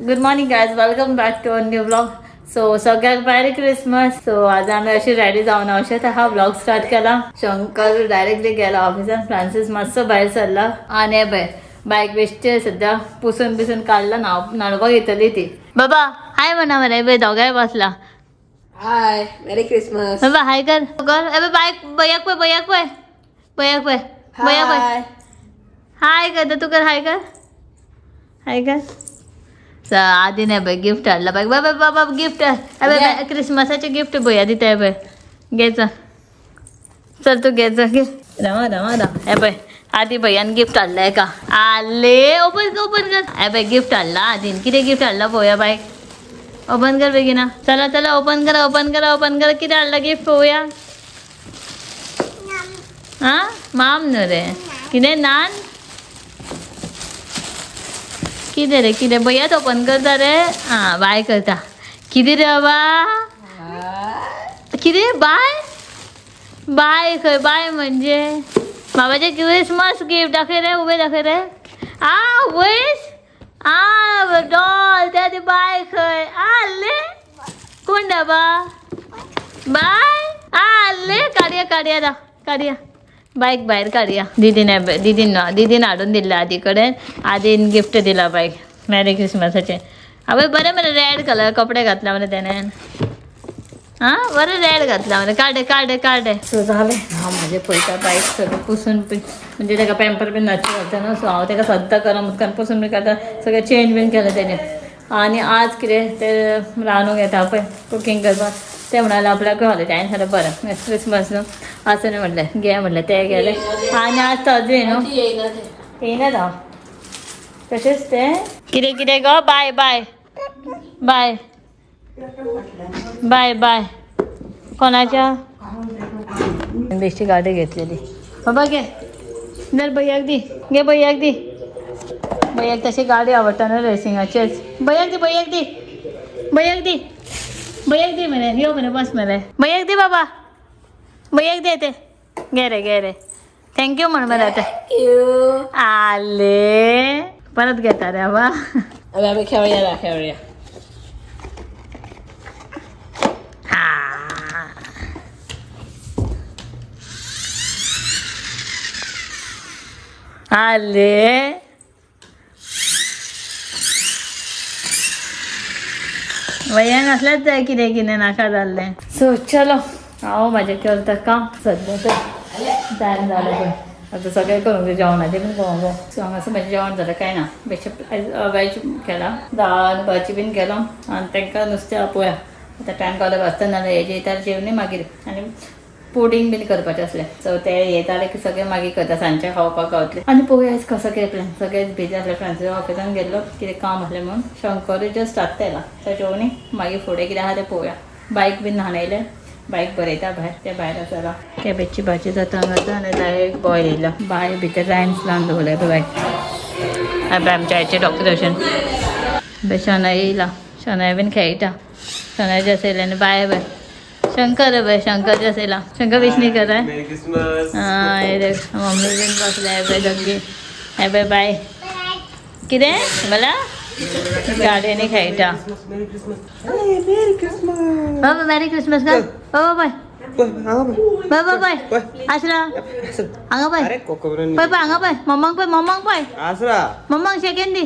Good morning guys, welcome back to our new vlog. So सगळ्याक Mary Christmas. So आज आमी अशी ready जावन अशें हा व्लॉग स्टार्ट केला. शंकर डायरेक्टली गेला ऑफिसान, फ्रांसीस मातसो भायर सरला. आनी हे पळय बायक बेश्टे सद्या पुसून बिसून काडला, न्हाणोवपाक येतली ती. बाबा हाय म्हणा मरे, पळय दोगांय बसला. हाय, मेरी क्रिसमस. बाबा हाय कर कर. ए बायक बयाक पळय, बयाक पळय, बयाक पळय, बयाक पळय. हाय करता तू, कर हाय कर, हाय कर. आदी नाही बाय गिफ्ट हाडला बाय. बाबा बाबा गिफ्ट बाय, क्रिसमसाचे गिफ्ट भया दिता पळय. घे चल, चल तू घे, चल घे. रमा रमा राव. हे पळय आदी भैयान गिफ्ट हाडला एका. आले ओपन ओपन कर. हे पळय गिफ्ट हाडला आदीन. कितें गिफ्ट हाडला पळोवया. बाय ओपन कर बेगीना. चला चला ओपन करा, ओपन करा, ओपन करा. कितें हाडला गिफ्ट पळोवया. आं माम न्हू रे, कितें नान कितें रे, कितें भैयात ओपन करता रे. आं बाय करता. कितें रे बाबा, कितें बाय बाय खंय बाय म्हणजे बाबाचे क्रिसमस गिफ्ट. दाखय रे, उबे दाखय रे. आ वयस आ डॉल त्या ती बाय खंय आले कोण बाबा बाय आले. काडया काडया राव, काडया बायक भायर काडया. दिदीन दिदीन दिदीन हाडून दिल्लें आदी कडेन. आदीन गिफ्ट दिला बायक मॅरी क्रिसमसाचें. आवय बरें मरे रेड कलर कपडे घातला मरे तेणें. आं बरें रेड घातला मरे. काडे काडे काडे. सो जालें हांव म्हाजें पळयता. बायक सगळें पुसून म्हणजे ताका पेंपर बीन न्हावचें घालता न्हू. सो हांव ताका सद्दां गरम उदकान पुसून बीन काडटा. सगळें चेंज बीन केलें तेजें. आनी आज कितें तें रांदूंक येता पळय कुकींग करपाक, ते म्हणाले आपल्याक हॉलिडे. हांवें सांगलें बरें क्रिसमस न्हू आसूं न्हू म्हणलें, घे म्हणलें. ते गेले आनी आज थर्सडे न्हू. येयना हांव तशेंच तें कितें कितें गो. बाय बाय बाय बाय बाय. कोणाच्या बेश्टी गाडी घेतलेली. बाबा घे जर भैयाक दी, घे भैयाक दी. भैयाक तशी गाडी आवडटा न्हू रेसिंगाचेच. भैयाक दी, भैयाक दी, भैयाक दी, भैयाक दी मरे. यो मरे, बस मरे. भैयाक दी बाबा, भैयाक दे ते. घे रे, घे रे. Thank you म्हण मरे आतां. आले परत घेता रे बाबा. आम्ही खेळूया, खेळूया. आले वयांक असलेच जाय कितें कितें नाका जाल्लें. सो चलो हांव म्हाजें करता काम. सद्या तर टायम जालो पळय. आतां सगळें करूंक जाय, जेवणाचें बीन करूंक जाय. सो हांगासर म्हाजें जेवण जालें कांय ना, बेश्टें वेज केलां, दाळ भाजी बीन केलो आनी तांकां नुस्तें पळोवया. आतां टायम गावल्यार भाजता, नाजाल्यार हेजें येताले जेवणी मागीर. आनी पुडींग बीन करपाचें आसलें. सो ते येताले की सगळें मागीर करता, सांजचें खावपाक गावतलें. आनी पळोवया आयज कसो कितें प्लॅन. सगळेच बिजी आसले. फ्रांसीस ऑफिसान गेल्लो कितें काम आसलें म्हणून. शंकरूय जस्ट आत्तां येयला. सो जेवणी मागीर फुडें कितें आहा तें पळोवया. बायक बीन न्हाणयलें, बायक बरयता भायर, ते भायर आसा. कॅबेजची भाजी जाता हांगासर. आनी डायरेक्ट बॉयल येयला. बाय भितर रायम्स लावन दवरले पळय बाय. आमच्या आयचें डॉक्टरेशन बाय. शनाय येयला, शनाय बीन खेळटा. शनाय जस येयलें आनी बाय बाय शंकर बाय. शंकर जस येयला. शंकर विशनी कर. Mary Christmas. हां हे देख मम्मी बीन बसल्या पळय सगळी. हे पळय बाय कितें मला गाडयेनी खेळटा. Mary Christmas, Mary Christmas. बाबा मॅरी क्रिसमस का बाबा. बाय बाय बाय बाय. आसरा हांगा पळय. अरे कोकोब्रन. पळय पळय हांगा पळय, मम्माक पळय, मम्माक पळय. आसरा. मम्माक शेकेन दी,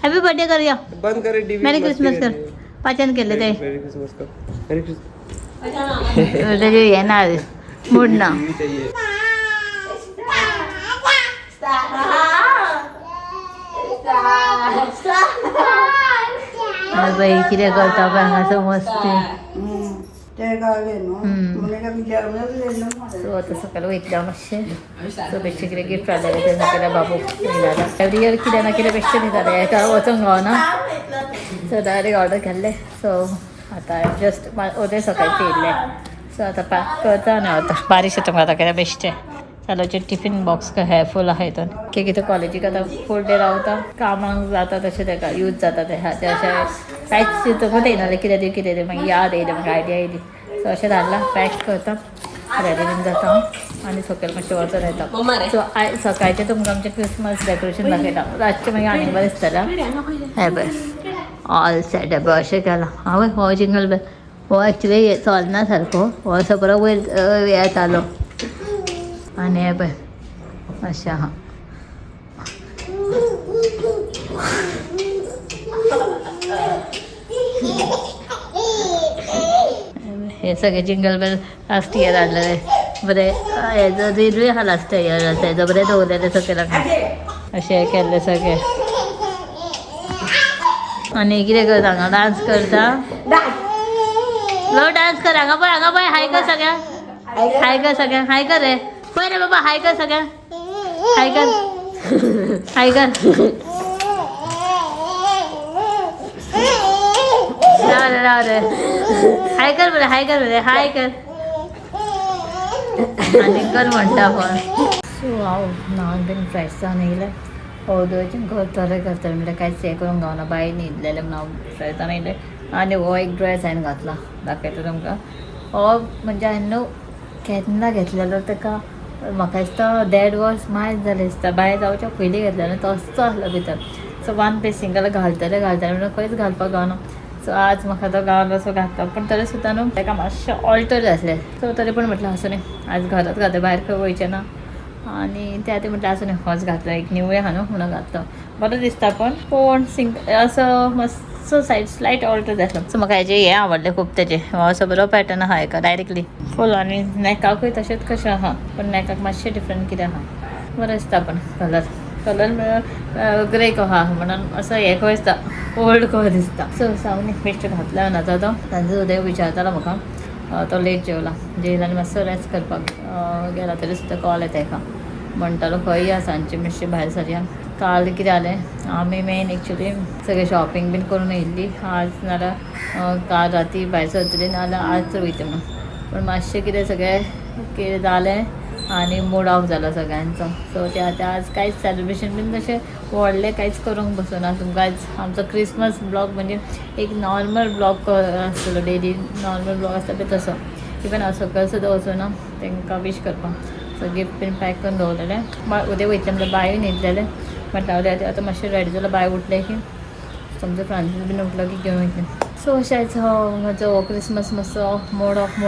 हॅपी बर्थडे करया. बंद करे टीवी. मॅरी क्रिसमस कर. पाचन केल्लें ते. मेरी क्रिसमस कर, मेरी क्रिसमस. तेजें हें ना, मूड ना. टीवी चाहिए. बाई कितें करता पळय हांगासर मस्ती. सो आतां सकाळी वयतलें हांव मातशें. सो बेश्टें कितें गिफ्ट हाडलेलें तें सगळें बाबूक दिला. एवरी इयर कितें ना कितें बेश्टें दितालें, हेका वचोंक गावना. सो डायरेक्ट ऑर्डर केल्लें. सो आतां जस्ट ओदय सकाळचें येयल्लें. सो आतां पॅक करता आनी वता. बारीक शें तुमकां दाखयता बेश्टें चालोचें टिफीन बॉक्स हे फूल आहा हितून. कितें कॉलेजीक आतां फूल डे रावता, कामाक जाता तशें ताका यूज जाता तें. तें अशें कांयच चिंतूंकूच येयना कितें दी कितें दी. मागीर याद येयली म्हाका, आयडिया येयली. सो अशें धाडलां, पॅक करता, रेडी बीन जाता आनी सकयल मातशें वचोन येता. सो आयज सकाळचें तुमकां आमचें क्रिसमस डेकोरेशन दाखयता. रातचें मागीर आनीक बरें दिसतलें. हें पळय ऑल सेट अशें केलां. हांवें हो जिंगल बेल हो एक्चुली चलना सारको, हो असो बरो वयर येतालो. आनी हें पळय अशें आहा. हे सगळे जिंगल बेल लास्ट इयर हाडलेले बरें, हेजो रिलूय आहा लास्ट इयर तेजो बरें दवरलेले सकयल अशें केल्लें सगळें. आनी कितें करता हांगा डांस करता, लो डांस कर हांगा पळय, हांगा पळय, हाय कर सगळ्यांक, हाय कर सगळ्यांक, हाय कर रे, पळय रे बाबा, हाय कर सगळ्यांक, हाय कर, हाय कर. राव रे, राव रे, हाय कर बरे, हाय कर बरे, हाय कर. आनी कर म्हणटा पण. सो हांव न्हावन बीन फ्रेश जावन येयलें. हळदुवेचें करतलें करतलें म्हणल्यार कांयच हें करूंक गावना, बाय न्हिदलेलें म्हणून हांव फ्रेश जावन येयलें. आनी हो एक ड्रेस हांवें घातला, दाखयता तुमकां. हो म्हणजे हांवें न्हू केन्ना घेतलेलो तेका म्हाका दिसता 1.5 वर्स मायज जालें दिसता, बाय जावच्या पयलीं घेतलेलो, तसो आसलो भितर. सो वन पीस सिंगल घालतलें घालतलें म्हणून खंयच घालपाक गावना. सो आज म्हाका तो गावलो सो घातलो, पूण तरी सुद्दां न्हू तेका मातशें ऑल्टर जातलें. सो तरी पूण म्हटलें आसूं न्ही, आज घरांत घातलें, भायर खंय वयचें ना. आनी त्या खातीर म्हटलें आसूं न्ही, होच घातलो, एक न्यूय आहा न्हू म्हणून घातलो, बरो दिसता. पण पूण सिंग असो मातसो सायड स्लायट ऑल्टर जातलो. सो म्हाका हेजे हें आवडलें खूब, तेजें हो असो बरो पॅटर्न आहा हेका डायरेक्टली फूल. आनी नॅकाकूय तशेंच कशें आहा, पूण नॅकाक मातशें डिफरंट कितें आहा, बरें दिसता. पण कलर कलर म्हळ्यार ग्रे को आहा म्हणून असो हें कहो दिसता, ओल्ड कहो दिसता. सो सावन बेश्टें घातल्या आतां तो तांचो उदय विचारतालो म्हाका, तो लेट जेवला, जेयला आनी मातसो रेस्ट करपाक गेला, तरी सुद्दां कॉल येता हेका म्हणटालो खंय या सांजचे मातशें भायर सरया. काल कितें जालें, आमी मेन एक्चुली सगळें शॉपिंग बीन करून येयल्ली, आज नाल्यार काल राती भायर सरतली, नाल्यार आज वयता म्हणून. पूण मातशें कितें सगळें कितें जालें आनी मूड ऑफ जालो सगळ्यांचो. सो ते आतां आज कांयच सेलिब्रेशन बीन तशें व्हडलें कांयच करूंक बसूना. तुमकां आयज आमचो क्रिसमस ब्लॉग म्हणजे एक नॉर्मल ब्लॉग आसतलो, डेली नॉर्मल ब्लॉग आसता पळय तसो. इवन हांव सकयल सुद्दां वचूना तांकां विश करपाक. सो गिफ्ट बीन पॅक करून दवरलेलें. उद्या वयतलें म्हणल्यार बायूय न्हिदलेलें, म्हटल्यार आतां मातशें रेडी जालो, बाय उठलें की समजा फ्रांसीस बीन उठलो की घेवन वयतलें. सो अशेंच म्हजो क्रिसमस मातसो मोड ऑफ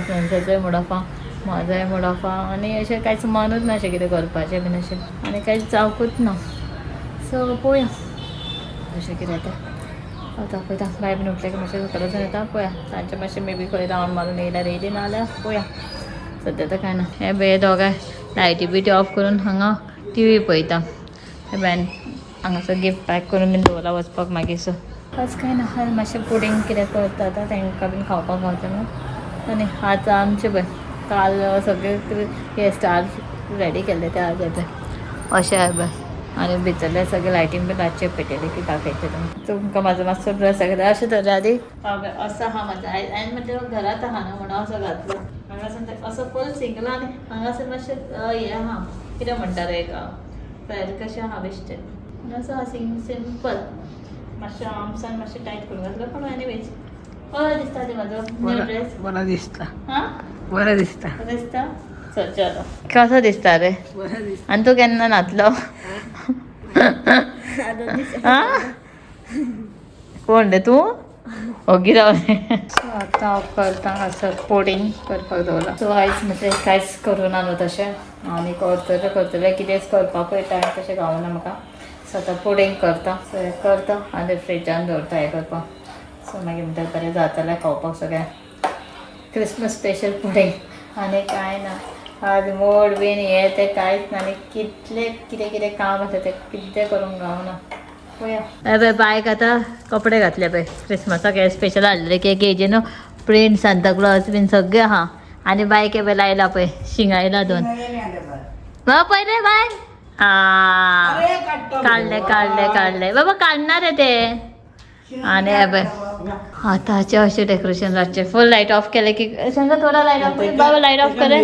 फ्रेंड्साचोय मोड ऑफ आहा, म्हाजोय मोड ऑफ आहा. आनी अशें कांयच मनूच ना अशें कितें करपाचें बीन अशें, आनी कांयच जावकूच ना. सो पळोवया अशें कितें तें. आतां पळयता बाय बीन उठलें की मातशें सकयल वचून येता, पळोवया सांजचें मातशें मे बी खंय रावंड मारून येयल्यार येयली, नाल्यार पळोवया. सद्या तर कांय ना. हे पळय दोगांय लायटी बिटी ऑफ करून हांगा टी व्ही पळयता. हे बायन हांगासर गिफ्ट पॅक करून बीन दवरला वचपाक मागीर. सो आज कांय ना, आज मातशें पुडींग कितें करता आतां तांकां बीन खावपाक गावता न्हू. आनी आज आमचें पळय काल सगळे हे स्टार रेडी केल्ले ते आज पळय अशें आहा पळय. आनी भितरले सगळे लायटींग बीन रातचे पेटयले की दाखयते तुमकां. म्हाजो मातसो ड्रेस सगळे अशें तर आदी असो आहा म्हाजो. हांवें म्हणजे घरांत आहा न्हू म्हणून असो घातलो. हांगासर असो फूल सिंगल आनी हांगासर मातशें हें आहा, कितें म्हणटा रे एक फ्रेल कशें आहा बेश्टें, असो आहा सिंपल, मातशें आर्म्सान मातशें टायट करून घातलो. पूण एनीवेज बरो दिसता ते म्हाजो न्यू ड्रेस. बरो दिसता, हां बरो दिसता, बरो दिसता. सो चलो कसो दिसता रे? बरो दिसता. आनी तूं केन्ना न्हातलो? कोण रे तूं? ओगी रावलें. सो आतां हांव करता असो पुडींग करपाक दवरला. सो आयज म्हणजे कांयच करूं ना न्हू तशें, आनी करतलें करतलें कितेंच करपाकूय टायम तशें गावना म्हाका. सो आतां पुडींग करता, सो हें करता आनी फ्रिजान दवरता हें करपाक. सो मागीर म्हणटा बरें जातलें खावपाक सगळें क्रिसमस स्पेशल पुडींग. आनी कांय ना आज मोड बीन हें तें कांयच ना, आनी कितलें कितें कितें काम आसा तें कितें करूंक गावना. पळोवया. पळय बायक आतां कपडे घातले पळय क्रिसमसाक हे स्पेशल हाडलेले की हेजे न्हू प्रिंट सांताक्लॉज बीन सगळें आहा. आनी बायक हे पळय लायला पळय शिंगायला दोन. बाबा पळय रे बाय. आं काडले काडले काडले बाबा, काडणार रे ते. आनी हे पळय आतांचें अशें डेकोरेशन रातचें फूल लायट ऑफ केलें की शंकर थोडा लायट ऑफ बाबा लायट ऑफ करे.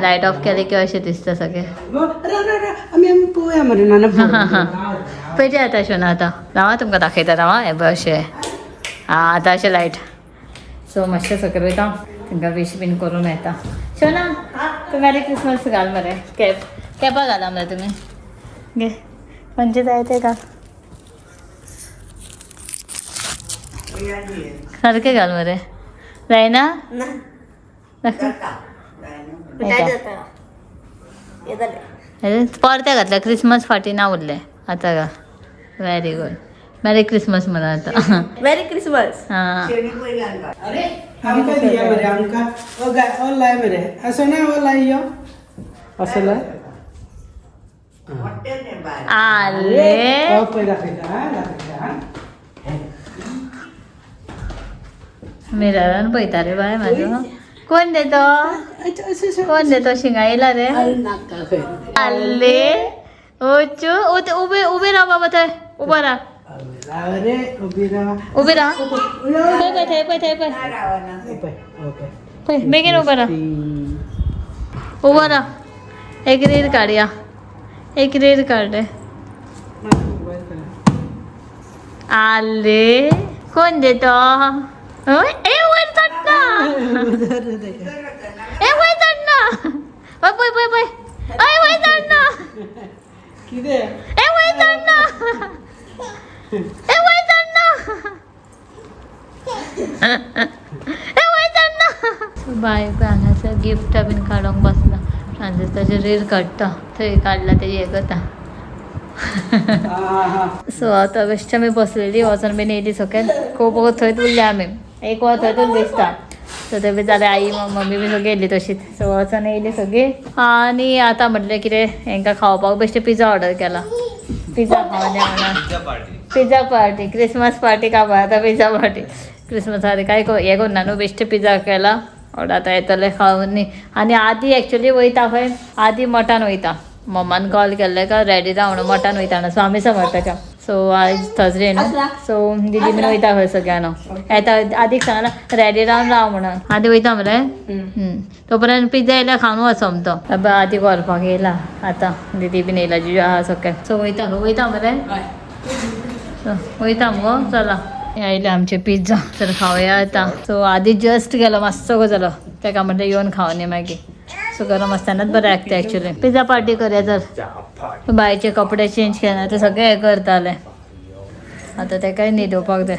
लायट ऑफ केलें की अशें दिसता सगळें. पळयता आतां शोना आतां रावा तुमकां दाखयता रावा. हे पळय अशें आं आतां अशें लायट. सो मातशें सकयल वयता तांकां विश बीन करून येता. शोना तूं मॅरी क्रिसमस घाल मरे, कॅप कॅपा घाला मरे तुमी घे, खंयचे जाय ते घाल. सारकें घाल मरे. जायना? परते घातल्या क्रिसमस फाटी ना उरले आतां घाल. Very good. मॅरी क्रिसमस म्हणा आतां. Mary Christmas. हां. आमकां दिया मरे आमकां. ओ गाय ओ लाय मरे असो ना ओ लाय यो असो लाय. आले. ओ पळय दाखयता हा दाखयता हा. मिररान पळयता रे बाय म्हाजो. कोण दे तो? अच्छा असं असं. कोण दे तो? शिंगा येयला रे. नाका खंय. आले ओचू उबे उबे उबे राव बाबा थंय उबो राव. राव रे उबी राव. उबे राव. पळय पळय थंय पळय थंय पळय. पळय ओके. पळय बेगीन उबो राव. उबो राव. एक रील काडया. एक रील काड रे. आले कोण देतो? ए वयर चडना. ए वयर चडना. पळय पळय पळय पळय. अय वयर चडना. कितें? ए वयर चडना. ए वयर चडना. ए वयर चडना. बाय पळय हांगासर गिफ्टां बीन काडूंक बसला. फ्रांसीस ताचे रील काडटा. थंय काडला तेजी हें करता. सो आतां बेश्टे आमी बसलेली वचोन बीन येयली सकयल. खूब वगत थंयच उरले आमी. एक वर थंयच उरली दिसता. सो ते बी जालें. आई मम्मी बी सगळी येयली तशीच. सो वचोन येयली सगळी आनी आतां म्हटलें कितें हेंकां खावपाक बेश्टे पिझ्झा ऑर्डर केला. पिझ्झा खावन या म्हणून. पिझ्झा पार्टी क्रिसमस पार्टी काबार आतां पिझ्झा पार्टी. क्रिसमस आदी कांय हें करुना न्हू. बेश्टे पिझ्झा केला ऑर्डर. आतां येतले खावन न्ही. आनी आदी एक्चुली वयता खंय आदी मठान वयता. मम्मान कॉल केल्ले काय रेडी राव म्हणून मठान वयता म्हणून स्वामी समर्थाच्या. सो आयज थर्सडे न्हू. सो दिदी बीन वयता खंय सगळ्यांना येता. आदीक सांगला रेडी रावन राव म्हणून. आदी वयता मरे. तो पर्यंत पिझ्झा येयल्या खावन वचोम तो. आदी व्हरपाक येयला आतां. दिदी बीन येयला जिजू आहा सगळे. सो वयता खंय वयता मरे. वयता मुगो चला. हे आयले आमचे पिझ्झा तर खावया आतां. सो आदी जस्ट गेलो मातसो जालो तेका म्हटलें येवन खावन मागीर. सो गरम आसतनाच बरें लागता एक्चुली. पिझ्झा पार्टी करया चल. बायचे कपडे चेंज केला ते सगळे हें करताले. आतां तेकाय न्हिदोवपाक जाय.